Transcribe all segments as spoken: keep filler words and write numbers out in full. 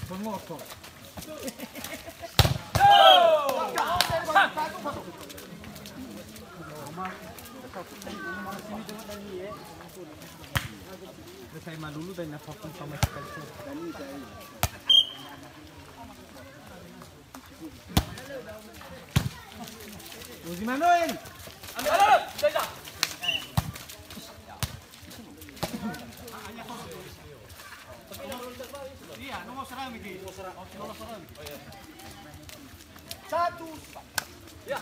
Pengoto. Saya malu-lu dan ina fakun sama sekali. Uzi Manuel. Iya, nomor seratus. Satu. Ya.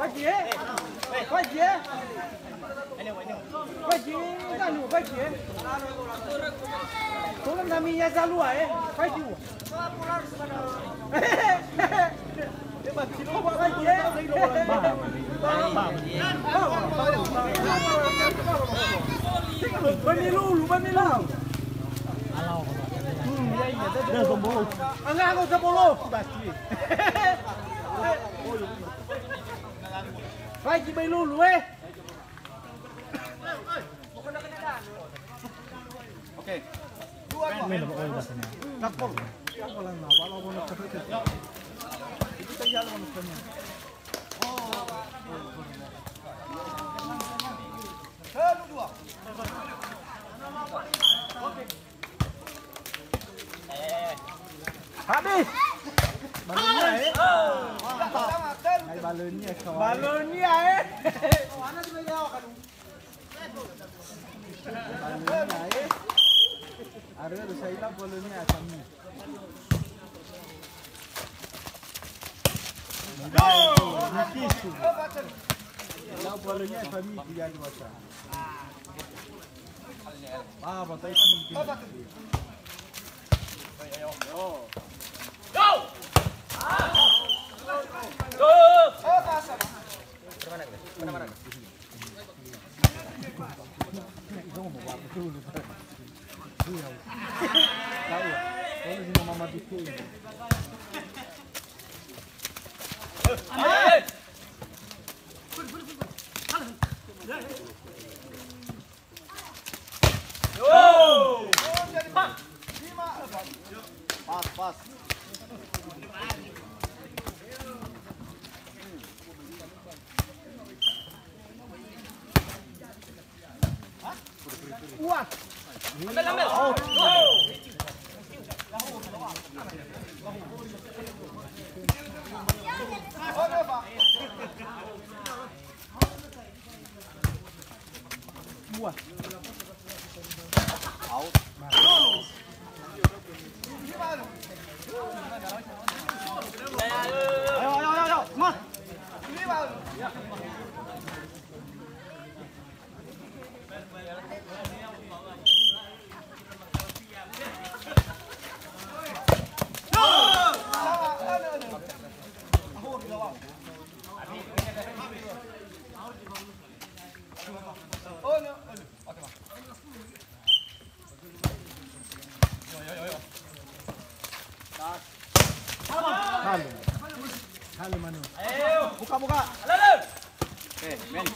Faji, eh? Faji, eh? Faji, zalua, faji, eh? Tolong nami ya zalua, eh? Faji, wa. Faji, eh? Ba milulu, ba milulu. Hmm, ya, ya, ya. Angah, angah, sabolo. Faji bai lulu, eh. Oke. Dua, dua. Kapol. Kapol, nah, kalau mau nak. Itu tadi kalau mau nak. Lalu dua. Habis. Balonnya, eh. Hai, balonnya, kawan. Balonnya, eh. Balonnya, eh. Ada, ada saya hilang balonnya, kami. Lau balonnya kami dia dua. Ah, batai itu mungkin. Pas, pas. Ambil, ambil. Buah. Out. Ayo, ayo, ayo, ayo. Mas. Halo. Halo, Manu. Buka, buka. Oke, men.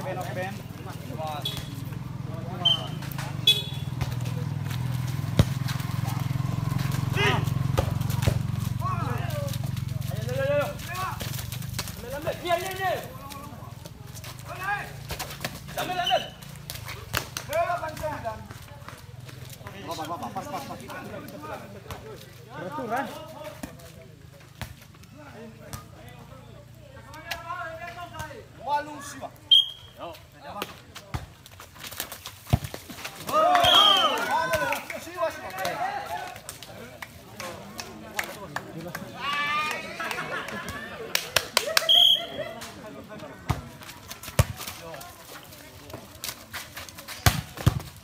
Peraturan. Walu siwa.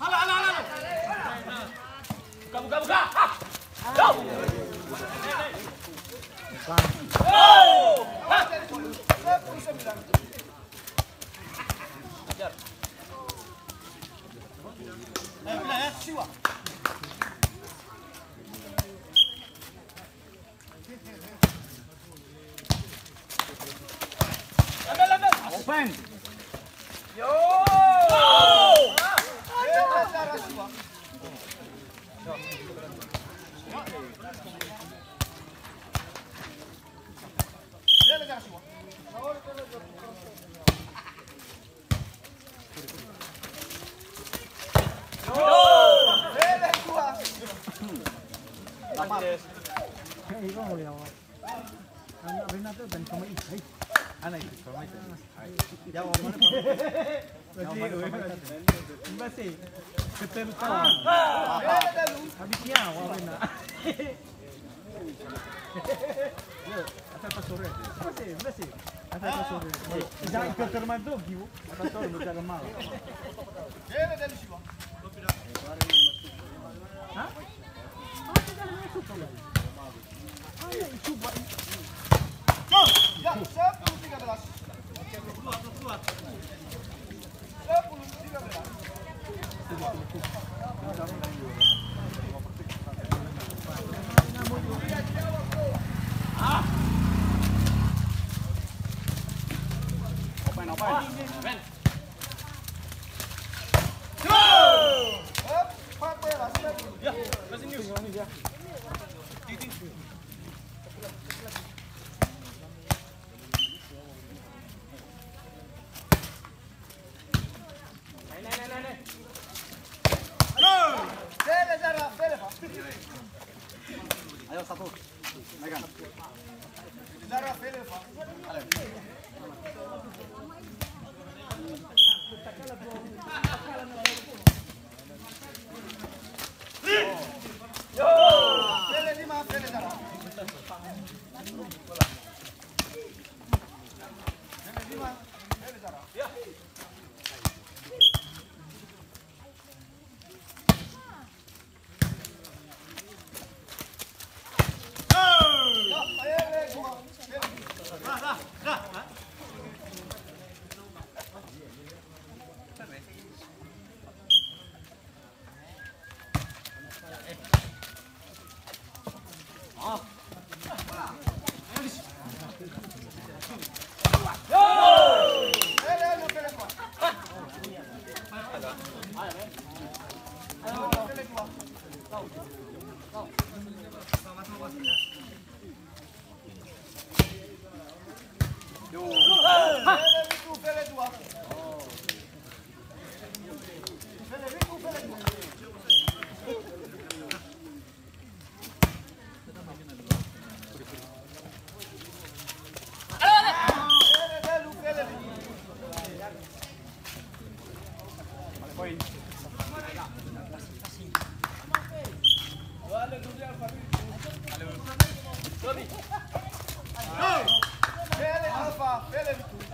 Hala, hala, hala. Buka, buka, buka. Ah. Go. Go. Ah. Ajar. Eh, bila ya, siwa. Open. Yo. Anak Renato dan pemain. Hai. Anak itu pemain. Ya, orang mana pemain? Masih. Keterutama. Habis nyawa Renato. Yo, asal pasore. Masih, masih. Asal pasore. Jangan ke termasuk, Giu. Pasore, bukan lemah. Hah? Ayo, satu. Megang.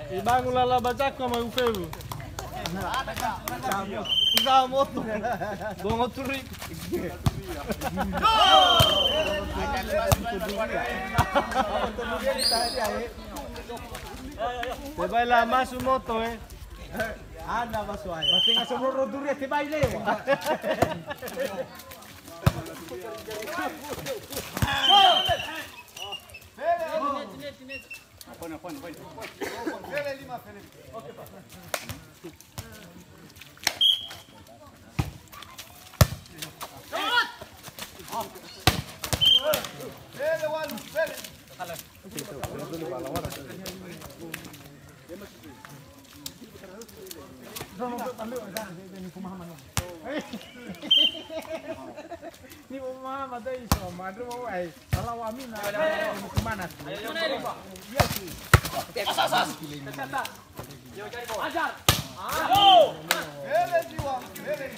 Ibangun lala bajaku ama ufelu. Usaha moto. Bongo turi. Tebai la masu moto, eh. Ana masu aja. Masih ngasih roro duri, tebai lewa. Apaan, apaan, apaan? Fele lima, fele. Ni bo mama dai so, madru mau ai. Kalau amina, mau kemana? Iya sih. Ajar. Hele jiwa, hele.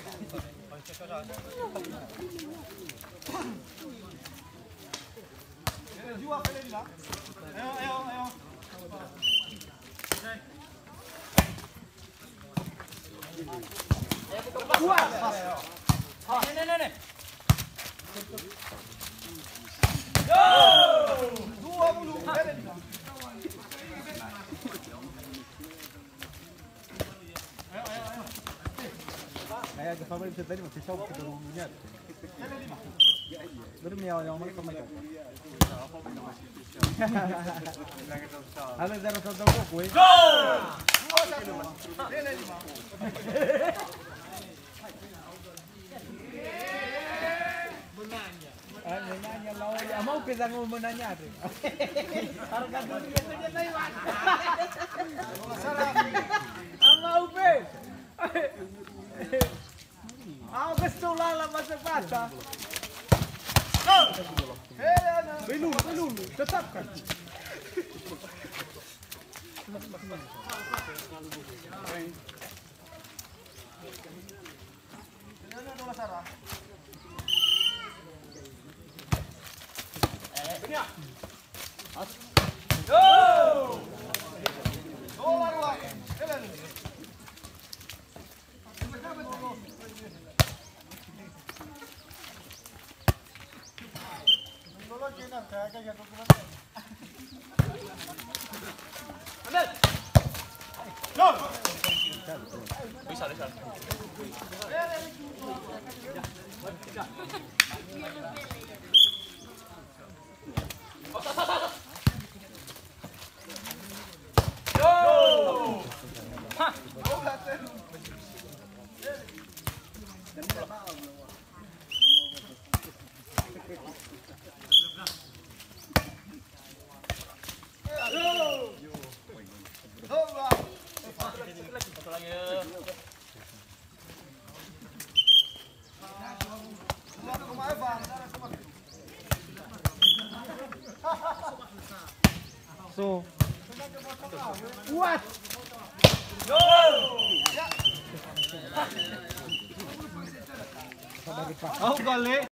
Hele jiwa, hele jiwa. Ayo, ayo, ayo. Kaya ke pabrik tadi masih jauh ke dalam dunia. Bermi awal yang mana sama kan? Halo, jangan kau tahu kue. Ah, menanya lah, ya, mau ke jangan menanya tu. Harga diri itu dia lewat. Ah, mau ke? Ah, ke sekolah lah masa pasar. Belum, belum, tetapkan. So. What? Au gale.